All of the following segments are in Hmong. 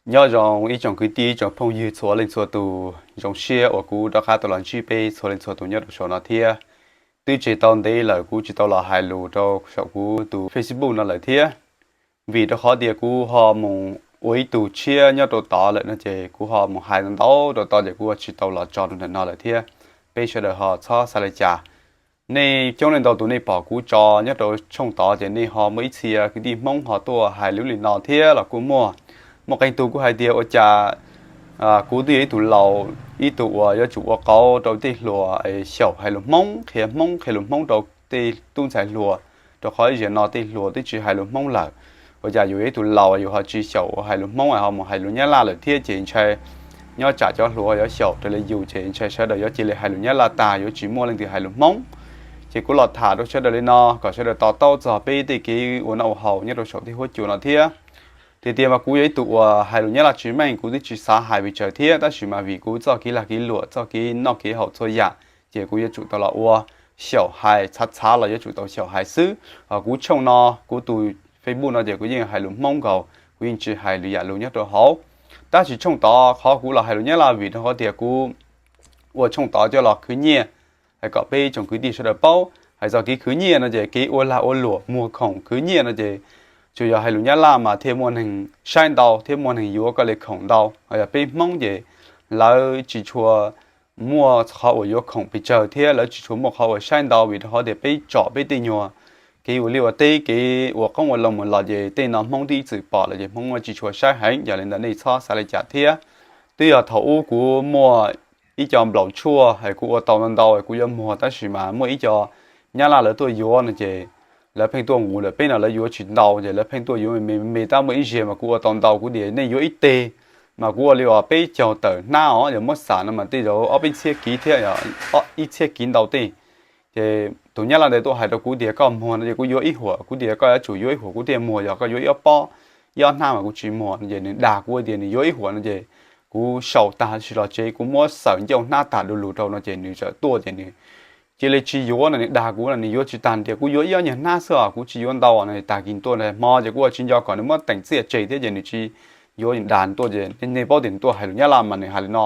Nyob zoo ib tsoom kwv tij ib tsoom phooj ywg txhua leej txhua tus, zoo siab uas kuv rov qab tau los ntsib peb txhua leej txhua tus nyob rau saum no thiab. Twb tsis tau ntev lawm kuv tsis tau los hais lus rau saum kuv tus Facebook no lawm thiab. Vim rau qhov tias kuv ho mus ua ib tug tshiab nyob rau tod lawm no ces kuv ho mus hais ntau rau tod ces kuv tsis tau los tso rau ntawm no lawm thiab. Peb sawv daws ho txhob xav li cas. Nej coob leej ntau tus nej pom kuv tso nyob rau tshooj tod ces nej ho muaj ib txhia kwv tij Hmoob ho tuaj hais lub li no thiab los kuj muaj. Muaj qee tug kuj hais tias ua cas kuv twb yog ib tug laus, ib tug uas yuav tsum ua qauv rau tej hluas xyaum hais lus Hmoob, qhia Hmoob, qhia lus Hmoob rau tej tub ntxhais hluas, rau qhov ib zaug no tej hluas twb tsis hais lus Hmoob lawm. Ua cas yus yog ib tug laus yus ho tsis xyaum ua hais lus Hmoob ho mus hais lus Nyab Laj lawm thiab ces ntshai nyob tsam cov hluas yuav xyaum raws li yus ces ntshai sawv daws yuav cia li hais lus Nyab Laj tag yuav tsis muaj leej twg hais lus Hmoob. Ces kuv los tham rau sawv daws li no kom sawv daws to taub txog peb tej kev ua noj ua haus nyob rau saum tej huab cua no thiab. Tiag tiag mas kuv yog ib tug uas hais lus Nyab Laj tsis meej, kuv twb tsis xav hais pes tsawg thiab, tab sis mas vim kuv txoj kev lag kev luam, txoj kev noj kev haus txhua yam, ces kuv yuav tsum tau los ua xyaum hais, txhav txhav los yuav tsum tau xyaum hais xwb. Kuv tshooj no, kuv tus Facebook no ces kuv yeej hais lus Hmoob nkaus, kuv yeej tsis hais lwm yam lus nyob rau hauv. Tab sis tshooj tod qhov kuv los hais lus Nyab Laj vim rau qhov tias kuv ua tshooj tod coj los khwv nyiaj, hais kom peb tsoom kwv tij sawv daws paub. Hais txog kev khwv nyiaj no ces kev ua lag ua luam muag khoom khwv nyiaj no ces tsuas yog hais lus Nyab Laj mas thiaj muaj neeg saib ntau thiab muaj neeg yuav koj li khoom ntau. Ho yog peb Hmoob ces lawv tsis tshua muaj qhov uas yuav khoom pes tsawg thiab lawv tsis tshua muaj qhov uas saib ntau vim rau qhov tias peb tsom peb tej nyuag kev ua liaj ua teb, kev ua qoob ua loo mus los ces tej no Hmoob twb ib txwm pom lawm ces Hmoob tsis tshua saib heev. Yog li ntawd nej txhob xav li cas thiab. Twb yog thaum ub kuv muaj ib co nplaum tshuaj es kuv ua tau ntau ntau es kuv yuav muag tab sis mas muaj ib co Nyab Laj lawv tuaj yuav no ces lawv pheej tuaj nqus lawm, peb no lawv yuav tsis ntau ces lawv pheej tuaj yuav me me me, tab muaj ib zaug mas kuv ua tau ntau, kuv tias nej yuav ib teg mas kuv ua li uas peb caug tawm hnab os, yog muab xam no mas tej zaum ob peb txhiab kiv thiab, ib txhiab kiv ntau tej. Ces tus Nyab Laj ntawd tuaj hais rau kuv tias koj muag no ces kuv yuav ib huam, kuv tias koj yuav tsum yuav ib huam kuv thiaj muag, yog koj yuav ib ob pob, ib ob hnab mas kuv tsis muag no ces nws dag kuv tias nws yuav ib huam no ces kuv sau tag sis los tsev kuv muab xaws ncauj hnab tag du lug rau no ces nws txawm tuaj ces nws cia li tsis yuav no, nws dag kuv no nws yuav tsis tag tias kuv yuav ib ob nyuag hnab xwb os, kuv tsis yuav ntau no. Tag kis tuaj hmo ces kuv ua tsis nco kom nws muab teem txiaj tseg thiab ces nws tsis yuav, dag tuaj ces nej paub tias nws tuaj hais lus Nyab Laj mas nws hais li no,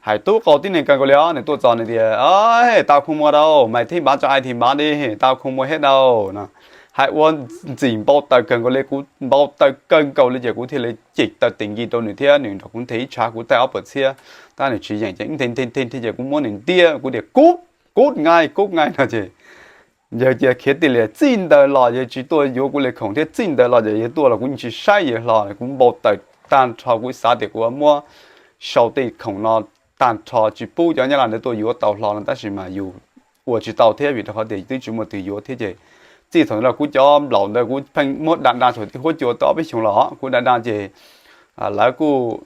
hais tub qau tib neeg kawg nkaus li os. Nws tuaj txog nws tias, tao không mua đâu, mày thích bán cho ai thì bán đi, tao không mua hết đâu no. Hais ua ntxim npau taws kawg nkaus li, kuv npau taws kawg nkaus li ces kuv thiaj li cem taw tis nkig rau nws thiab nws nrog kuv nthe ib tshav kuv taij ob puas txhiab, tab nws tsis yeem ces nthe nthe nthe nthe ces kuv muab nws ntiab, kuv tias kub, kub nqaij, kub nqaij no ces yawg cia khiav tij lias txij ntawd los yawg tsis tuaj yuav kuv li khoom thiab, txij ntawd los ces yawg tuaj los kuv yeej tsis saib yawg hlo. Kuv npau taws tag nrho, kuv xav tias kuv muab sau tej khoom no tag nrho tsis pub cov Nyab Laj ntawd tuaj yuav tau hlo no tab sis mas yus ua tsis tau thiab vim rau qhov tias twb tsis muaj twg yuav thiab ces txij thaum ntawd los kuv cov nplaum ntawd kuv pheej muab da da saum tej huab cua tau ob peb xyoos los kuv da da ces lawv kuj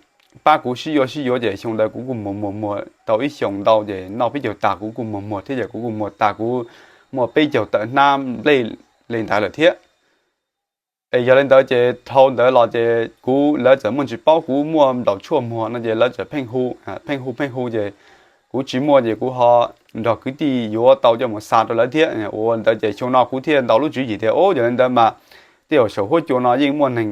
pab kuv sib yuav sib yuav ces xyoo ntawd kuv kuj muag muag muag tau ib xyoos ntau ces noj peb caug tag kuv kuj muag muag thiab ces kuv kuj muag tag kuv muaj peb caug tawm hnab nplej li ntawd lawm thiab. Es yog li ntawd ces dhau ntawd los ces kuv, lawv txawm muaj tsis paub kuv muaj nplaum tshuaj muag no ces lawv txawm pheej hu, pheej hu pheej hu ces kuv tsis muaj ces kuv ho nrog kwv tij yuav tau coj mus xa rau lawv thiab. Ua ntawd ces xyoo no kuv thiaj ntaus lub tswv yim tias, o, yog li ntawd mas tej zaum saum huab cua no yeej muaj neeg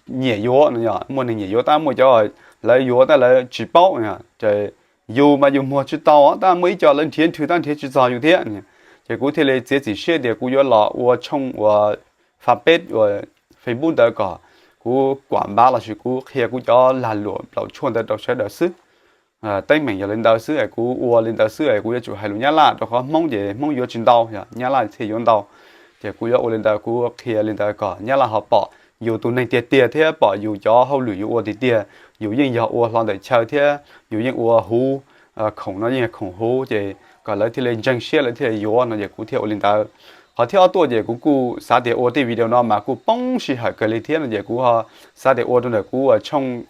nyiam yuav no, muaj neeg nyiam yuav tab muaj cov lawv yuav tab lawv tsis paub. Yus mas yus muag tsis tau tab muaj ib co lawv nrhiav nrhw tab nrhiav tsis txog yus thiab. Ces kuv thiaj li txiav txim siab tias kuv yuav los ua tshooj ua fanpage ua Facebook ntawd kom kuv kuam npav lossis kuv qhia kuv cov lag luam nplaum tshuaj ntawd rau sawv daws xwb. Teeb meem yog li ntawd xwb es kuv ua li ntawd xwb es kuv yuav tsum hais lus Nyab Laj rau qhov Hmoob ces Hmoob yuav tsis ntau, Nyab Laj thiaj yuav ntau. Ces kuv yuav ua li ntawd, kuv qhia li ntawd kom Nyab Laj ho pom yus tus neeg tiag tiag thiab pom yus cov hauj lwm yus ua tiag tiag. Yus yeej yog ua hlo ntawm chaw thiab yus yeej ua huv, khoom no yeej yog khoom huv ces kom lawv thiaj li ntseeg siab lawv thiaj li yuav no ces kuv thiaj ua li ntawd. Qhov thib ob tuaj ces kuv kuj xav tias ua tej video no mas kuj poob sij hawm kawg li thiab no ces kuv xav tias ua rau ntawm kuv ua tshooj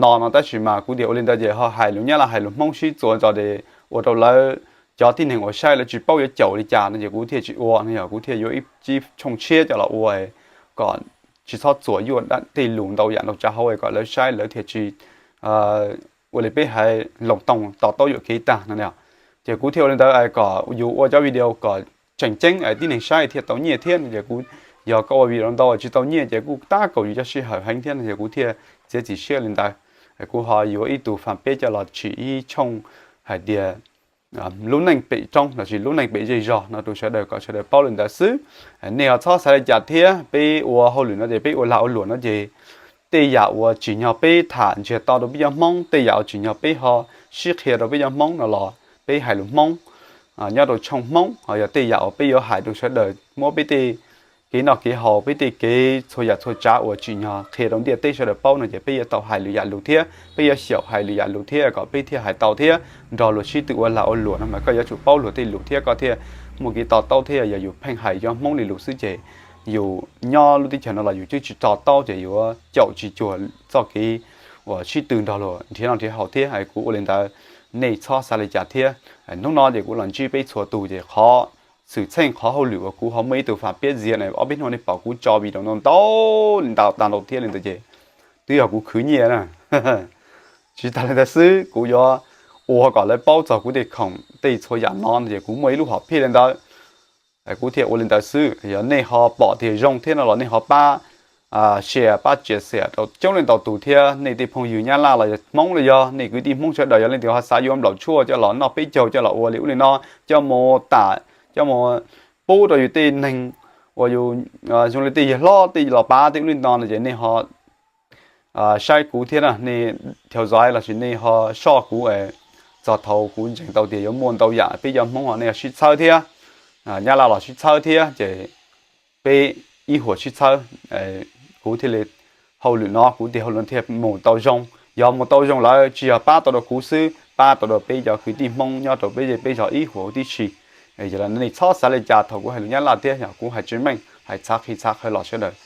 no no tab sis mas kuv tias ua li ntawd ces ho hais lus Nyab Laj hais lus Hmoob sib txuas tso es ua rau lawv cov tib neeg uas saib lawv tsis paub yuav caum li cas no ces kuv thiaj tsis ua no yog kuv thiaj yuav ib tsib tshooj tshiab coj los ua kom tsis txhob txuas yuaj tej lus ntau yam ntau tsav hauv kom lawv saib lawv thiaj tsis ua li peb hais loos toog to taub yuam kev tag no. Ces kuv thiaj ua li ntawd kom yus ua cov video kom tseem ceeb es tib neeg saib thiaj tau nyiaj thiab no ces kuv, yog koj ua video ntau tsis tau nyiaj ces kuj tab kaum yus cov sij hawm heev thiab no ces kuv thiaj txiav txim siab li ntawd. Kuv ho yuav ib tug fas peb coj los tsim ib tshooj hais tias lub neej pem roob lossis lub neej pem zej zog no rau sawv daws kom sawv daws paub li ntawd xwb. Nej ho txhob xav li cas thiab, peb ua hauj lwm no ces peb ua lag ua luam no ces tej yam uas tsim nyog peb tham ntsiag to rau peb cov Hmoob, tej yam uas tsim nyog peb ho sib qhia rau peb cov Hmoob no los peb hais lus Hmoob nyob rau tshooj Hmoob, ho yog tej yam uas peb yuav hais rau sawv daws muab peb tej kev noj kev haus, peb tej kev txhua yam txhua tsav uas tsim nyog qhia rau ntiaj teb sawv daws paub no ces peb yuav tau hais lwm yam lus thiab, peb yuav xyaum hais lwm yam lus thiab kom peb thiaj hais tau thiab. Nrog luag sib tw ua lag ua luam no mas koj yuav tsum paub luag tej lus thiab koj thiaj muaj kev to taub thiab. Yog yus pheej hais cov Hmoob li lus xwb ces yus nyob lub teb chaws no los yus twb tsis to taub ces yuav caum tsis cuag txoj kev uas sib tw nrog luag nrhiav noj nrhiav haus thiab. Kuv ua li ntawd, nej txhob xav li cas thiab. Hnub no ces kuv los ntsib peb txhua tus ces qhov xwm txheej qhov hauj lwm uas kuv ho muaj ib tug fas peb ziav na, ob peb hnub nej pom kuv tso video ntau ntau tag nrho thiab li ntawd ces twb yog kuv khwv nyiaj na. Tsis tas li ntawd xwb, kuv yuav ua kom lawv paub txog kuv tej khoom tej txhua yam no ces kuv muaj ib lub hom phiaj li ntawd, kuv thiaj ua li ntawd xwb. Yog nej ho pom tias zoo thiab no los nej ho pab share pab tsia xiam rau coob leej ntau tus thiab. Nej tej phooj ywg Nyab Laj los yog Hmoob los yog nej kwv tij Hmoob sawv daws yog leej twg ho xav yuav nplaum tshuaj coj los noj peb caug coj los ua li ub li no, coj mus tam, coj mus pub rau yus tej neeg uas yus zoo li tej yawg hlob tej los pab tej ub li no no ces nej ho saib kuv thiab nej theo dõi lossis nej ho soj kuv txog thaum kuv ntseeg tau tias yuav muaj ntau yam peb cov Hmoob ho nej ho sib txhawb thiab, Nyab Laj los sib txhawb thiab ces peb ib huam sib txhawb. Kuv thiaj li hauj lwm no kuv tias hauj lwm no thiaj mus tau zoo. Yog mus tau zoo lawm tsis yog pab tau rau kuv xwb, pab tau rau peb cov kwv tij Hmoob nyob rau peb zej peb zog ib huam huv tib si. Yog li nej txhob xav li cas thaum kuv hais lus Nyab Laj thiab yog kuv hais tsis meej hais txhav qhi txhav qhawv los sawv daws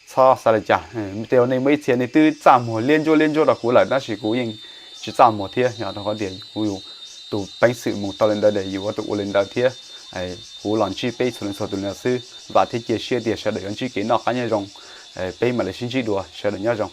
txhob xav li cas. Tej nej muaj ib txhia nej twb txaj muag liab ntsuab liab ntsuab rau kuv lawm tab sis kuv yeej tsis txaj muag thiab yog rau qhov tias kuv yus tus peev xwm mus tau li ntawd es yus yuav tus ua li ntawd thiab. Kuv los ntsib peb txhua leej txhua tus li no xwb, vam thiab cia siab tias sawv daws yuav ntsib kev noj qab nyob zoo. Peb mam li sib ntsib dua, sawv daws nyob zoo.